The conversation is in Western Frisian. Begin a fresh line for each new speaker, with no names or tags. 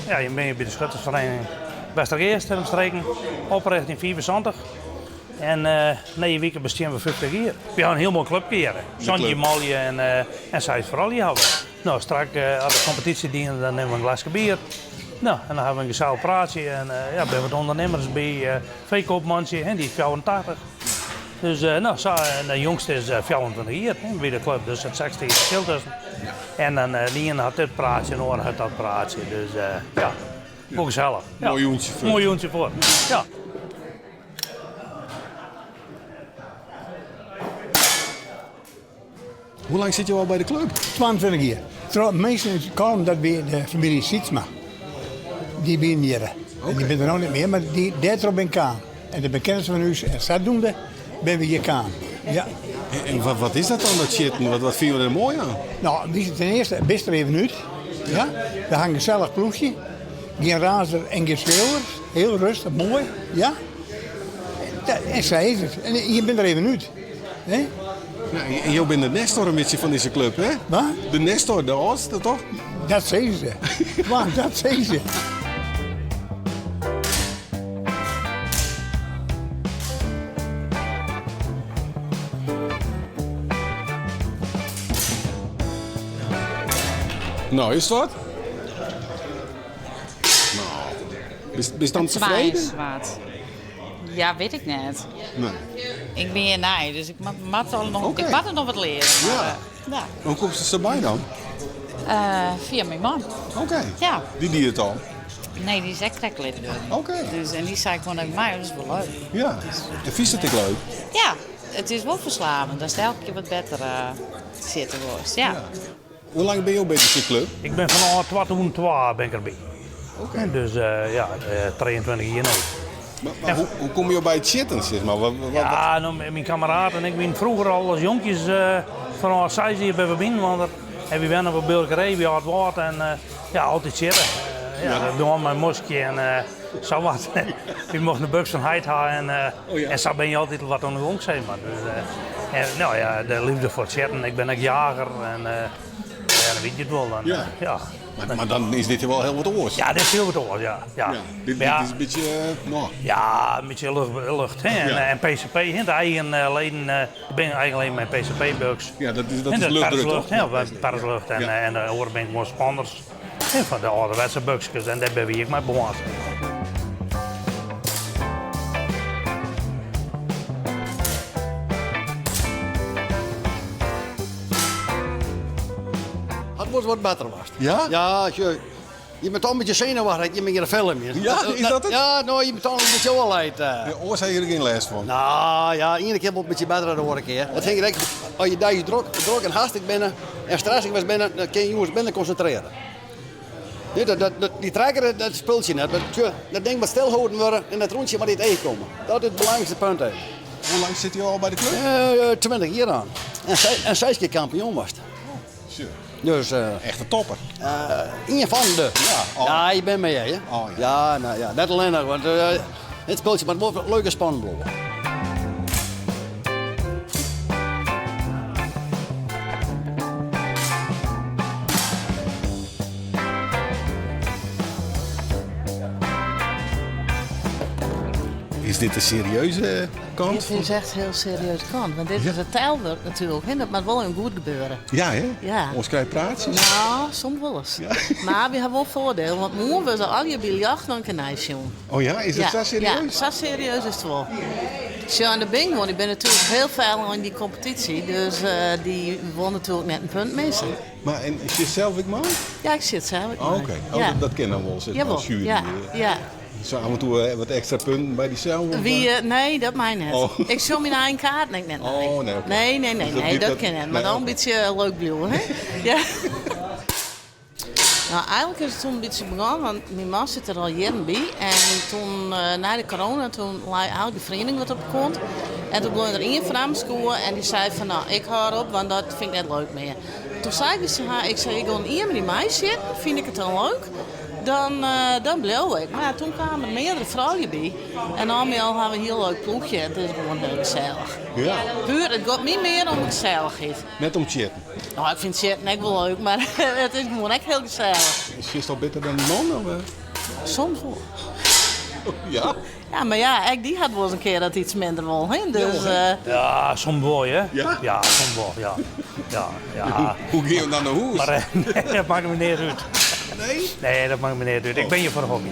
Ja, jim binne hjir by de Schuttersferiening Westergeast en omstreken, oprjochte yn 75. En nije wike bestean we 50 jier. Wy hawwe in hiel moai klupke hjir. 17 manlju en en seis froulju hawwe we. No, strak as de kompetysje dien is, dan nimme we in glaske bier. No, en dan hawwe we in gesellich praatsje en ja, binne wat ûndernimmers by, feekoopmantsje, hè, dy is 84. Dus no, sa, en de jongste is 24 jier hè, by de klup, dus der sit 60 jier ferskil tusken. En dan de iene hat dit praatsje en de oare hat dat praatsje. Dus ja, wol gesellich. Ja.
Moai jûntsje fuort.
Moai jûntsje fuort, ja.
Hoe lang sitte jo al by de klup?
22 jier. Troch minsken út Kollum, dat wie de famylje Sietsma. Dy wienen hjir. En dy binne der no net mear, mar dy, dêrtroch bin ik kaam. En dat binne kennissen fan ús en sadoende binne we hjir kaam. Ja.
En, en wat, wat is dat dan, dat sjitten? Wat, wat fine jo der moai oan?
No, ten earste, bist der even út. Ja? We ha in gesellich ploechje. Gjin razer en gjin schreeuwer. Hiel rêstich, moai. Ja? En sa is it. En je binne der even út. Hè?
Ja, en jo binne de Nestor in bytsje fan dizze klup, hè?
Wat?
De Nestor, de âldste, toch?
Dat sizze se. Want dat sizze se.
No, is it wat? No, bist dan tefreden?
Ja, wit ik net.
Nee.
Ik bin hjir nij, dus ik moat al noch,
Oké.
ik moat der noch wat leare.
Ja.
Maar, eh, ja.
Hoe komst der sa by dan?
Eh, fia myn man.
Oké.
Ja.
Dy die it al?
Nee, dy is ek krekt lid wurden.
Oké.
Dus, en dy sei gewoan even mei, dat is wol leuk.
Ja. En fynst it ek leuk?
Ja, it is wol ferslaavjend. Datst elke kear wat better eh, sjitte wolst. Ja.
Hoe lang binne jo by dizze klup?
Ik bin fanôf 2002 bin ik derby.
Oké.
Dus ja, 23 jier no.
Mar, mar hoe, hoe komme jo by it sjitten, sis mar? Wat, wat,
Ja, no, myn kammeraat en ik wienen froeger al as jonkjes fanôf seis jier by we binnen. En wy wennen op 'e buorkerij by Aldwâld en ja, altyd sjitte. Ja, dat begon mei moskje en sa wat. Wy mochten de buks fan heit ha en,
Oh ja.
en sa bin je altyd wat oan de gong, sis mar. Dus, en, no ja, de liefde foar it sjitten. Ik bin ek jager en ja, dan witte je it wol. Dan,
Ja.
ja.
Mar, mar dan is dit wol hiel wat oars.
Ja, dit is hiel wat oars, ja. Ja,
Ja, dit,
Ja.
dit is in bytsje, no.
Ja, in bytsje lucht, lucht hè. En,
Ja.
en PCP, hè, de eigen leden, binne eigen leden mei PCP-buks.
Ja, dat is, dat
En
is
de
luchtdruk,
perslucht,
toch?
hè, of perslucht en,
Ja.
en de oare binne gewoan spanners. Hè, fan de âlderwetse bukskes en dêr binne wy ek mei begonnen.
Het wordt wat better was.
Ja?
Ja, je, je bent al een beetje zenuwachtig, je bent hier een film.
Ja, is dat het?
Ja, nou, je bent al een beetje wel uit.
Ja, oars ha je der gjin lêst fan.
Nou ja, iedere keer wel een beetje beter dan de vorige keer. Het ging direct, als je daar druk, druk en haastig bent en stressig was binnen, dan kun je jongens binnen concentreren. Nee, dat, dat, dat, die trekker, dat speelt je net. Dat, tje, dat ding moet stilhouden worden en dat rondje moet niet even komen. Dat is het belangrijkste punt. Hè.
Hoe lang sit jo al by de klup?
20 jaar aan. En, en zes keer kampioen was het.
Sure.
Dus, eh,
Echt een topper.
Ien fan de.
Ja, oh.
Ja, je bent mee, hè?
Oh, ja.
Ja, nou, ja, net alleen nog, want eh, dit spultsje moet wel leuk en spannend blijven.
Is dit de serieuze kant?
Dit is echt heel serieus kant, want dit is het tijlwerk natuurlijk. Hè? Dat moet wel een goed gebeuren.
Ja, hè?
Ja.
Ons krijgt praatjes.
Nou, soms wel eens. Maar we hebben wel voordeel, want morgen we al je biljart dan kan zien.
Oh ja, is het zo serieus?
Ja, zo serieus is het wel. Tja, en de Bing, want ik ben natuurlijk heel veel in die competitie, dus eh, die won natuurlijk net een punt missen.
Maar en is je zelf ook man?
Ja, ik zit zelf ook
Oh,
mee.
Oké, oh,
Ja.
dat, dat ken dan wel, zeg maar,
Jawel,
als jury.
ja, ja.
Zo af en toe eh, wat extra punten bij die zelf? of,
Wie,
eh?
eh, nee, dat mij net.
Oh.
Ik zal mijn eigen kaart net net.
Oh, nee, oké.
Nee, nee, nee,
Dus dat
nee,
niet
dat
dat-
ken ik. Maar
nee,
dan een
oké.
beetje eh, leuk blijven, hè? ja. Nou, eigenlijk is het toen een beetje begonnen, want mijn man zit er al jaren bij. En toen, eh, na de corona, toen lei eigenlijk de vereniging wat op de kont. En toen bleef er één van school en die zei van, nou, ik hou op, want dat vind ik net leuk meer. Toen zei ik dus tegen haar, ik zei, ik wil een met die meisje zitten, vind ik het dan leuk? Dan, dan bleau ik. Mar ja, toen kamen der meardere froulju by. En al mei al ha we in hiel leuk ploechje en it is gewoan hiel gesellich.
Ja.
Puer, it giet my mear om de gesellichheid.
Net om sjitten.
No, ik fyn sjitten ek wol leuk, mar it is gewoan ek hiel gesellich.
Sjitst al better dan dyn man? Of?
Soms wol.
Ja?
Ja, mar ja, ek dy hat wolris in kear dat iets minder wol, hè? Dus,
Ja, soms wol, hè?
Ja?
Ja, soms wol, ja. Ja, ja.
Hoe gean jo dan nei hûs?
Mar nee, dat makket my neat út.
Nee?
Nee, dat makket my neat út. Ik bin hjir foar de hockey.